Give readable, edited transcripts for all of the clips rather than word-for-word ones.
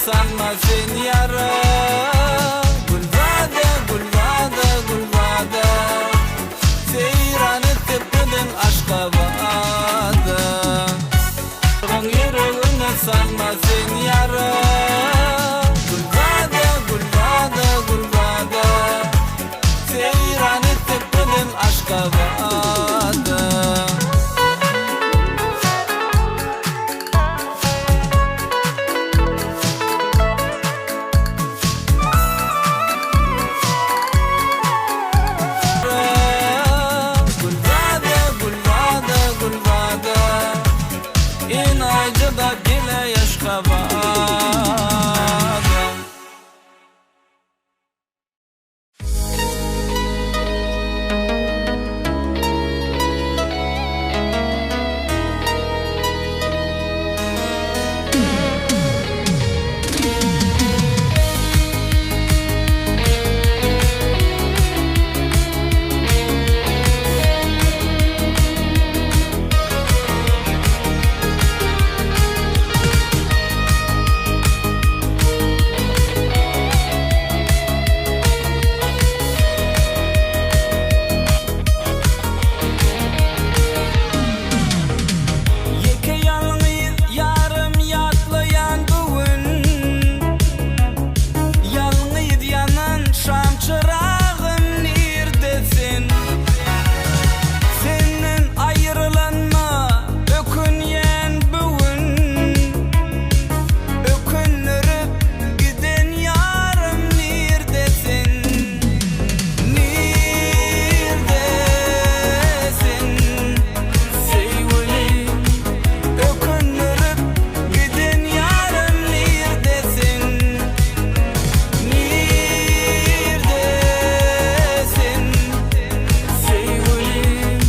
salma sen ýara Gülzada, Gülzada, Gülzada Seýran etdik biziň Aşgabada Gyň ýüregine salma sen ýara Gülzada, Gülzada, Gülzada Seýran etdik biziň Aşgabada. Gülzada, Gülzada, Gülzada Enaýyja-da geleý Aşgabada. Ýeke ýalňyz ýarym ýatlaýan bu gün Ýalňyz ýanan şam çyragym nirde sen Senden aýrylanma ökünýän bu gün Ökündirip giden ýarym nirde sen Nirde sen söýgülim Ökündirip giden ýarym nirde sen Nirde sen söýgülim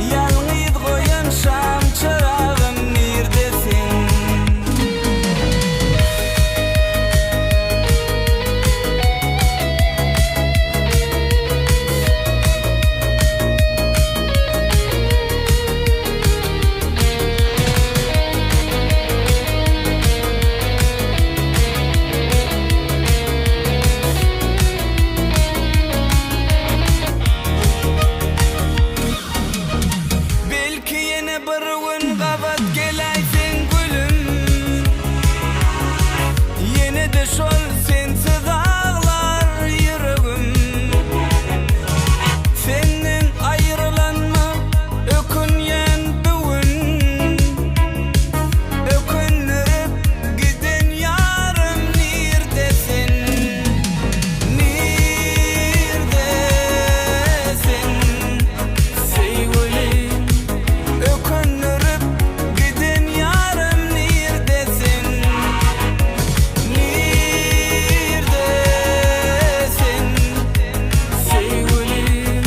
Ýalňyz goýan şam çyragym nirde sen. Belki ýene bir gün gabat geläýseň gülüm Ýene-de şol sensiz aglar ýüregim Senden aýrylanma ökünýän bu gün Ökündirip giden ýarym nirde sen Nirde sen söýgülim Ökündirip giden ýarym nirde sen Nirde sen söýgülim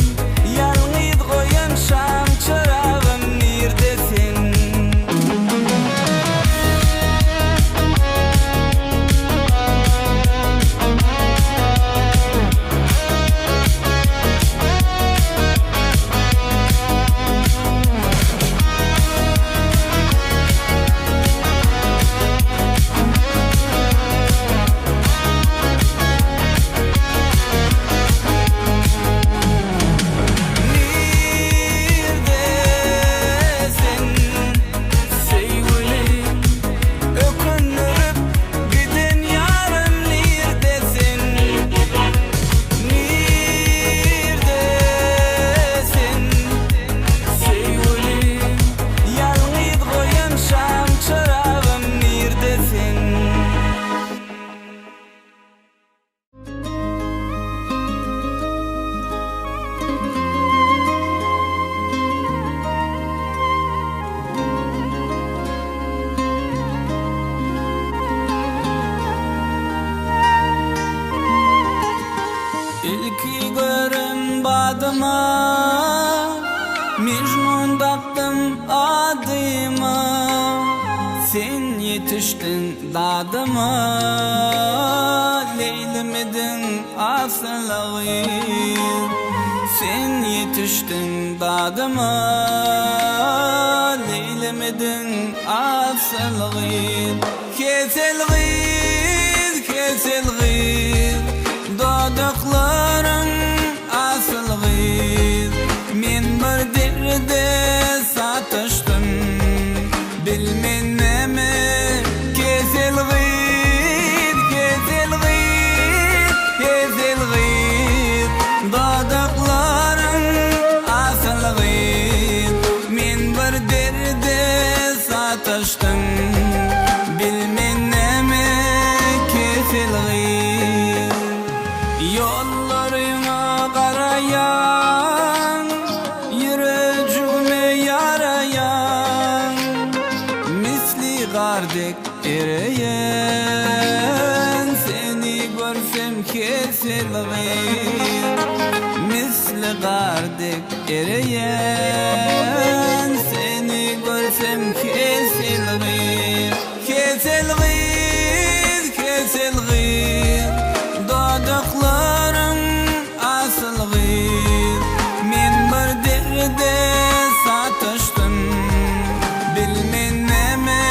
Ýalňyz goýan şam çyragym nirde sen. Nirde sen söýgülim Ökündirip giden ýarym nirde sen Nirde sen söýgülim Ýalňyz goýan şam çyragym nirde sen. Ilki gören badyma Mejnun dakdym adyma Sen ýetişdiň dadyma Leýlimidiň asylygy Sen ýetişdiň dadyma Leýlimidiň asylygy Kesel gyz. Ýollaryňa garaýan, Ýürejigime ýaraýan, Misli gar dek ereýän, Seni görsem kesel gyz. Misli gar dek ereýän, Seni görsem kesel gyz. Kesel gyz, kesel gyz, Dodaklaryň asyl gyz. Men bir derde sataşdym, Bilmen näme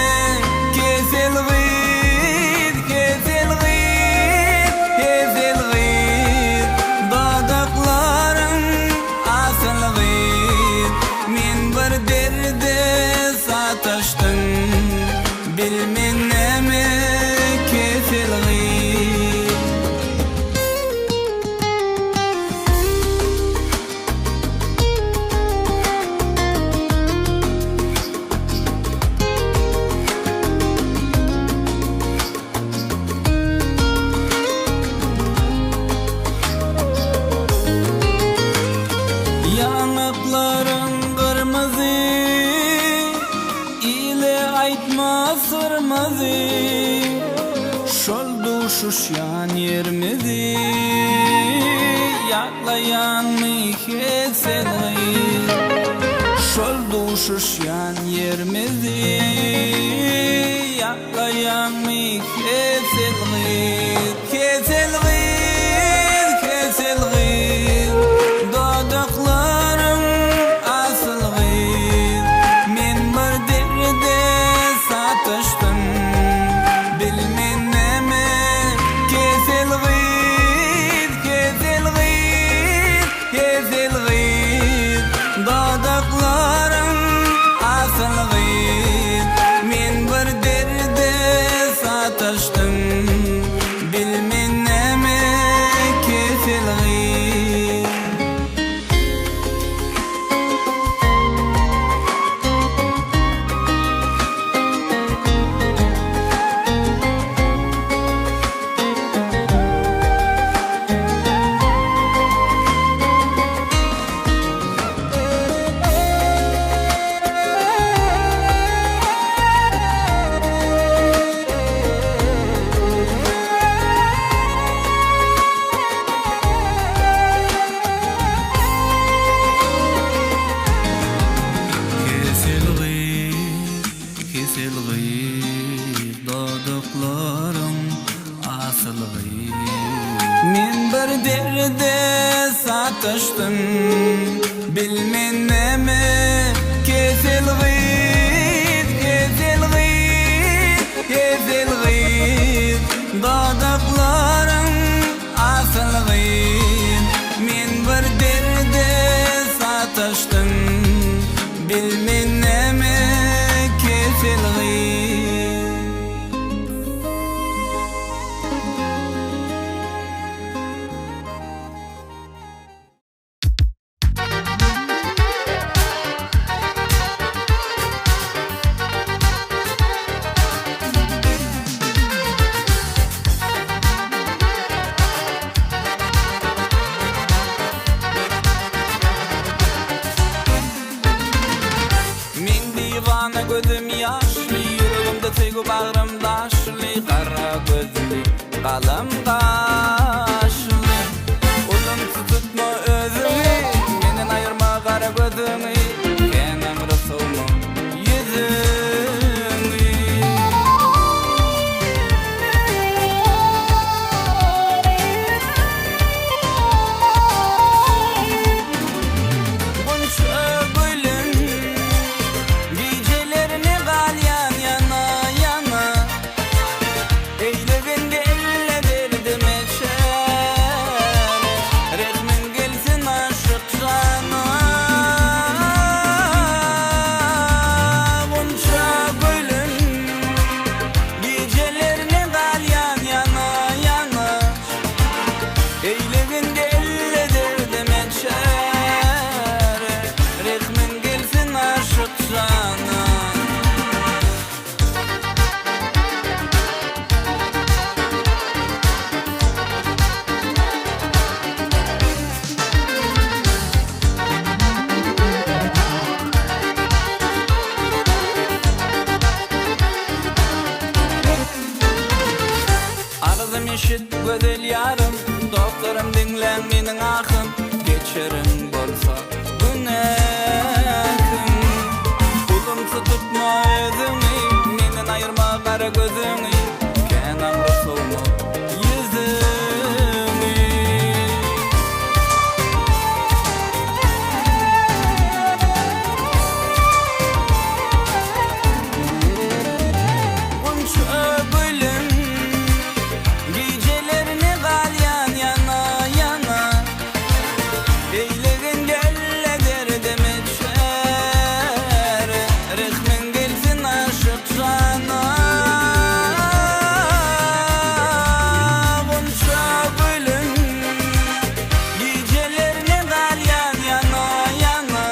kesel gyz, Kesel gyz, kesel gyz, Dodaklaryň asyl gyz. Men bir derde sataşdym, Bilmen näme kesel gyz. Ýaňaklaryň gyrmyzy, Ile aýtma syrymyzy. Şol duşuşýan ýerimizi, Ýatlaýaňmy hesel gyz? Şol duşuşýan ýerimizi, Ýatlaýaňmy hesel gyz? Kesel gyz, kesel gyz, Dodaklaryň asyl gyz. Men bir derde sataşdym, Bilmen näme kesel gyz, Kesel gyz, kesel gyz, Dodaklaryň asyl gyz. Men bir derde sataşdym, Bilmen näme kesel gyz. Kesel gyz, kesel gyz, Dodaklaryň asyl gyz. Men bir derde sataşdym, Bilmen näme kesel gyz, Kesel gyz, kesel gyz, Dodaklaryň asyl gyz. Men bir derde sataşdym, Bilmen näme kesel gyz. Meň diwana gözüm ýaşly, Ýüregimde söýgi bagrym daşly, Gara gözli, galam gaşly. Ulumsy tutma özüňi, Menden aýyrma gara gözüňi, Kän aňry sowma ýüzüňi. Gunça gülüm, gijelerine galýan ýana-ýana. Eýle bende elle derdime. gözel ýarym Dostlarym diňläň meniň ahym Geçerin bolsa günähim Ulumsy tutma özüňi Menden aýyrma gara gözüňi Kän aňry sowma ýüzüňi. Gunça gülüm Gijelerine galýan ýana ýana Eýlegin gelle derdime çäre Rehmiň gelsin aşyk jana Gunça gülüm Gijelerine galýan ýana ýana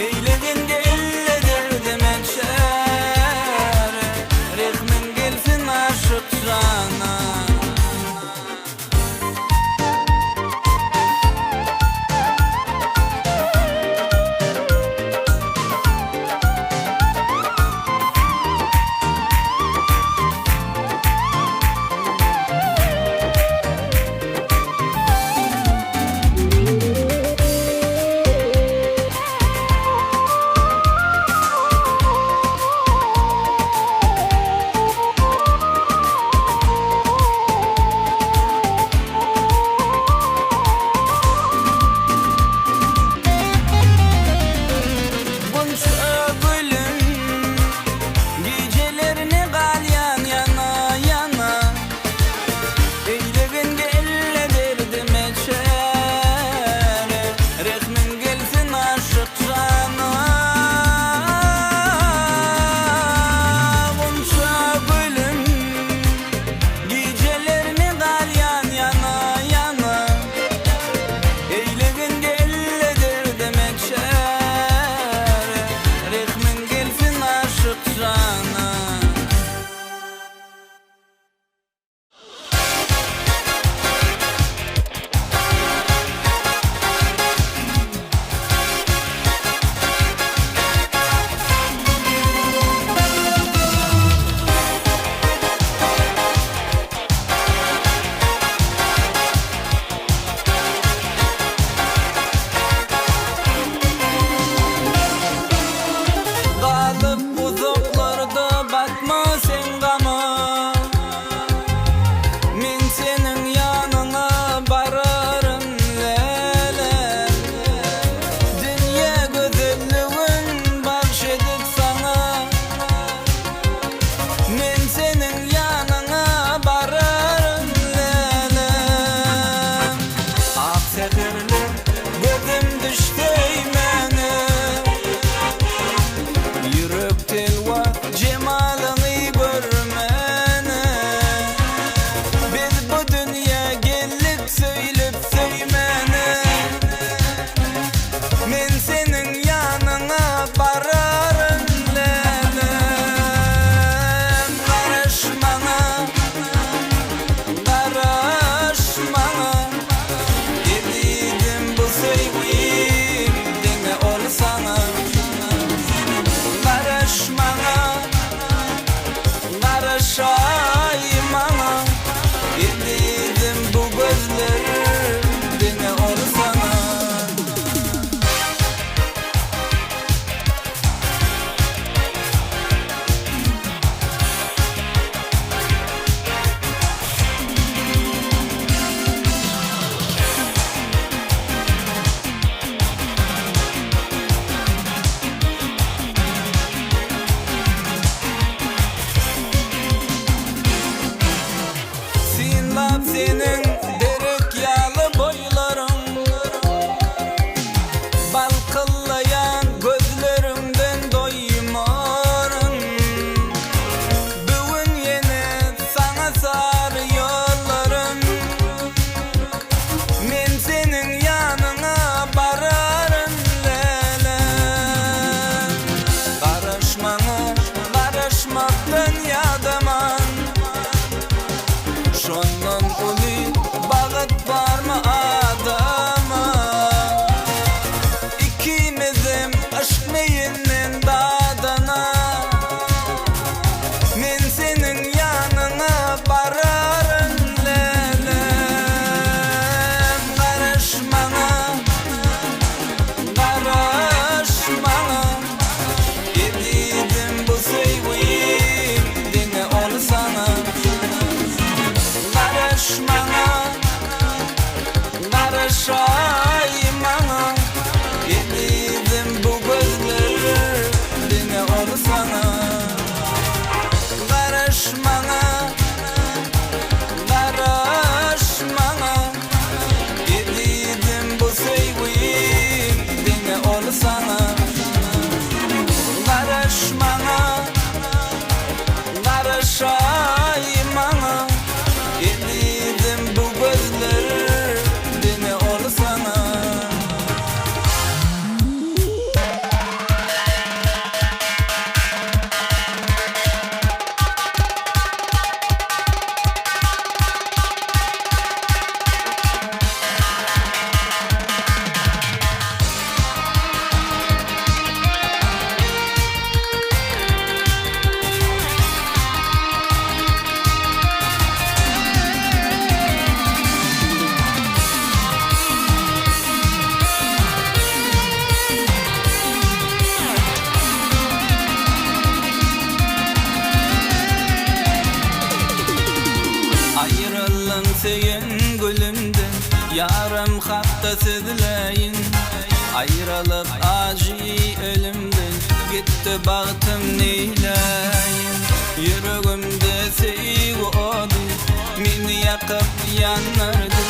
Eýlegin gelle derdime çäre, Rehmiň gelsin aşyk jana. Gunça gülüm Gijelerine galýan ýana-ýana Eýlegin gelle derdime çäre Rehmiň gelsin aşyk jana Gunça gülüm Gijelerine galýan ýana-ýana Eýlegin gelle derdime çäre Rehmiň gelsin aşyk jana. Galyp uzaklarda batma sen gama Men seniň ýanyňa bararyn lälem Dünýä gözelligin bagş edip saňa Men seniň ýanyňa bararyn lälem Ak säherler gözüm düşse mäne Ýürek telwa jemalyňy görmäne Biz bu dünýä geldik söýlüp söýmäne Men seniň ýanyňa bararyn läläm Garaş maňa, garaş maňa Ezizim bu söýgim diňe ol saňa Garaş maňa, garaşaý maňa Ezizim bu gözler diňe ol saňa. Synlap seniň derek ýaly boýlaryň, Balkyllaýan gözleriňden doýmaryn. Bu gün ýene saňa sary ýollaryn. Men seniň ýanyňa bararyn läläm. Garaş maňa, garaşmakdan ýadaman. Şondan uly bagyt barmy adama? Ikimizem yşk meýinden dadana. Men seniň ýanyňa bararyn läläm. maňa Garaşaý maňa Ezizim bu gözler diňe ol saňa Garaş maňa Garaş maňa Ezizim bu söýgim diňe ol saňa Garaş maňa Garaşaý maňa Ezizim bu gözler diňe ol saňa. Aýryldym söýen gülümden, Ýarym hakda sözläýin. Aýralyk ajy ölümden, Gitdi bagtym neýläýin. Ýüregimde söýgi ody, Meni ýakyp ýandyrdy.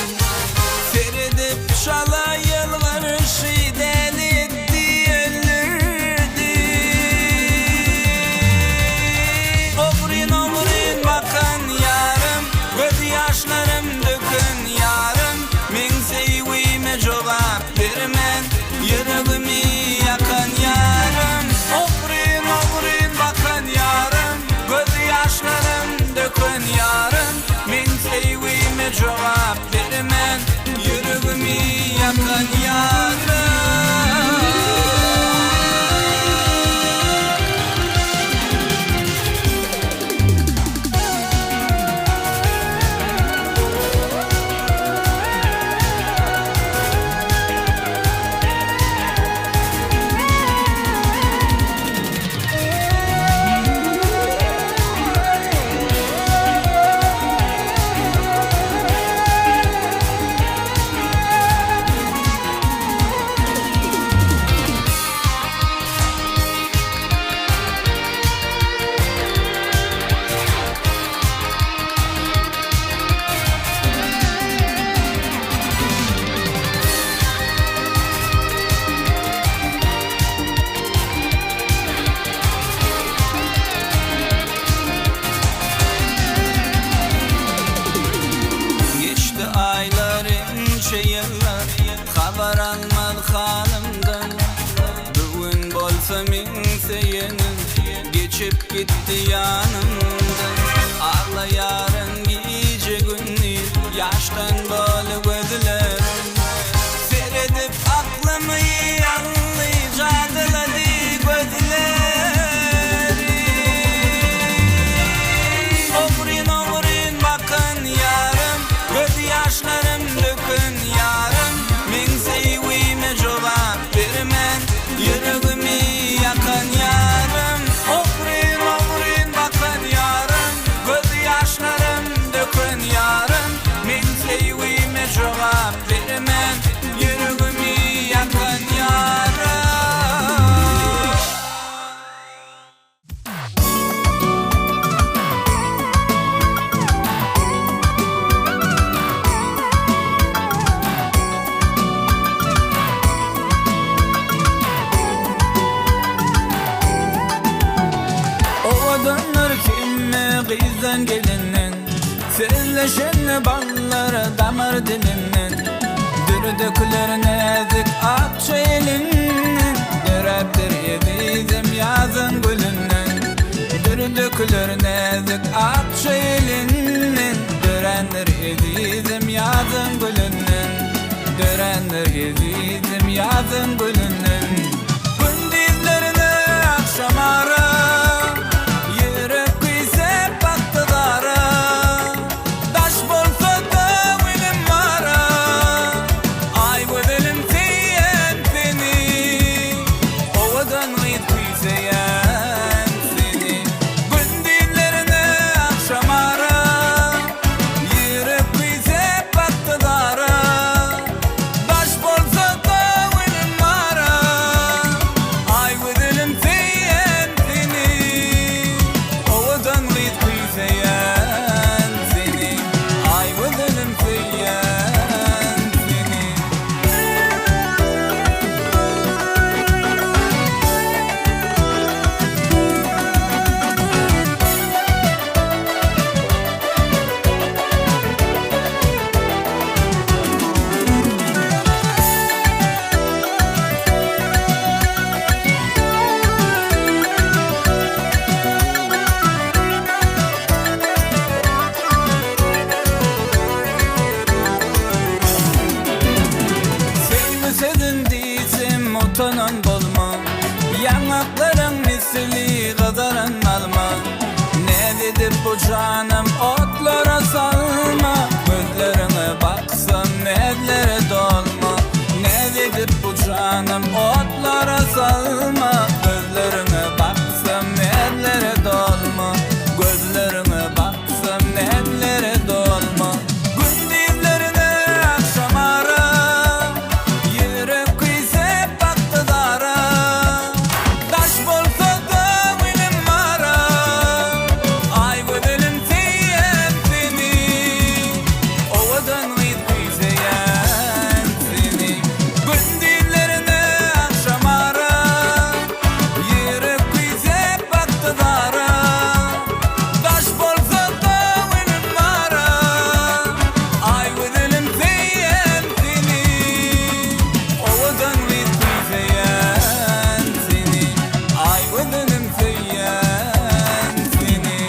Seredip şala ýylgyryşy, Däli etdi, öldürdi. Ogryn-ogryn bakan ýarym, Göz ýaşlarym döken ýarym, Meň söýgime jogap bermän, Ýüregimi ýakan ýarym. Ogryn-ogryn bakan ýarym, Göz ýaşlarym döken ýarym, Meň söýgime jogap bermän, Ýüregimi ýakan ýarym. Geçdi aýlar ençe ýyllar Habar almaz halymdan Bu gün bolsa meň söýenim Geçip gitdi ýanymdan Aglaýaryn gije gündiz Ýaşdan doly gözlerim Seredip aklymy aldy Jadylady gözleri Ogryn-ogryn bakan ýarym Göz ýaşlarym döken ýarym Meň söýgime jogap bermän Ýüregimi ýakan ýarym Ogryn-ogryn bakan ýarym Göz ýaşlarym döken ýarym Meň söýgime jogap bermän Ýüregimi ýakan ýarym. Owadandyr hemme gyzdan gelinden, Sözleşende ballar damar dilinden, Dür döküler näzik akja elinden, Döräpdir ezizim ýazyň gülünden. Dür döküler näzik akja elinden, Dörändir ezizim ýazyň gülünden, Dörändir ezizim ýazyň gülünden. Gündizlerine agşamara, Ýürek küýsäp bakdy zara, Daş bolsa-da ilim ara, Aý gözelim söýýän seni, Owadan gyz küýseýän seni. Gündizlerine agşamara, Ýürek küýsä. bu janym otlara salma Gözleriňe baksam näzlere dolma Näz edip bu janym otlara salma Gözleriňe baksam näzlere dolma Gözleriňe baksam näzlere dolma Gündizlerine agşamara Ýürek küýsep bakdy zara Daş bolsa-da ilim ara Aý gözelim söýýän seni Owadan gyz küýseýän seni Gündizlerine agşamara Ýürek küýsep bakdy zara Daş bolsa-da ilim ara Aý gözelim söýýän seni Owadan gyz küýseýän seni Aý gözelim söýýän seni.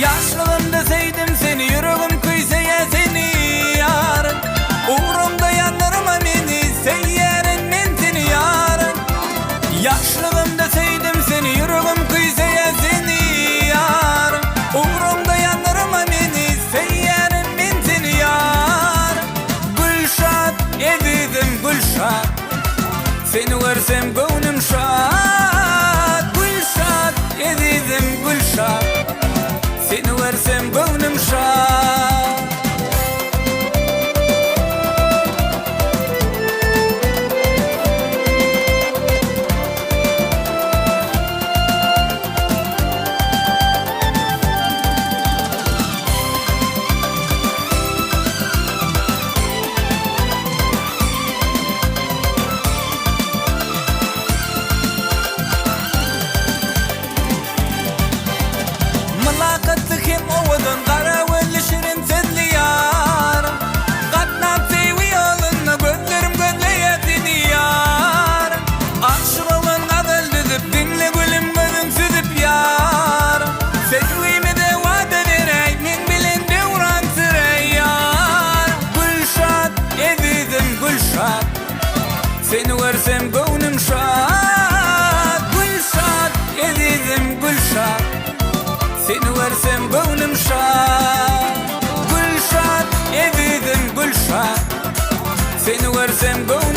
Ýaşlygymda söýdüm seni ýüregim küýseýä seni ýar Ugrumda ýandyrma meni söýýärin men seni ýar Ýaşlygymda söýdüm seni ýüregim küýseýä seni ýar Ugrumda ýandyrma meni söýýärin men seni ýar Gülşat ezizim Gülşat Seni görsem göwnüm şat Gülşat ezizim Gülşat Seni görsem göwnüm şat. Mylakatly hem owadan gara gözli şirin sözli ýar Gatnap söýgi ýolunda gözlerim gözleýär seni ýar Aşyk oglan gazal düzüp diňle gülüm gözüň süzüp ýar Söýgimize wada beräý meň bilen döwran süräý ýar Gülşat ezizim Gülşat Seni görsem göwnüm şat Gülşat ezizim Gülşat Seni görsem göwnüm şat Gülşat ezizim Gülşat Seni görsem göwnüm.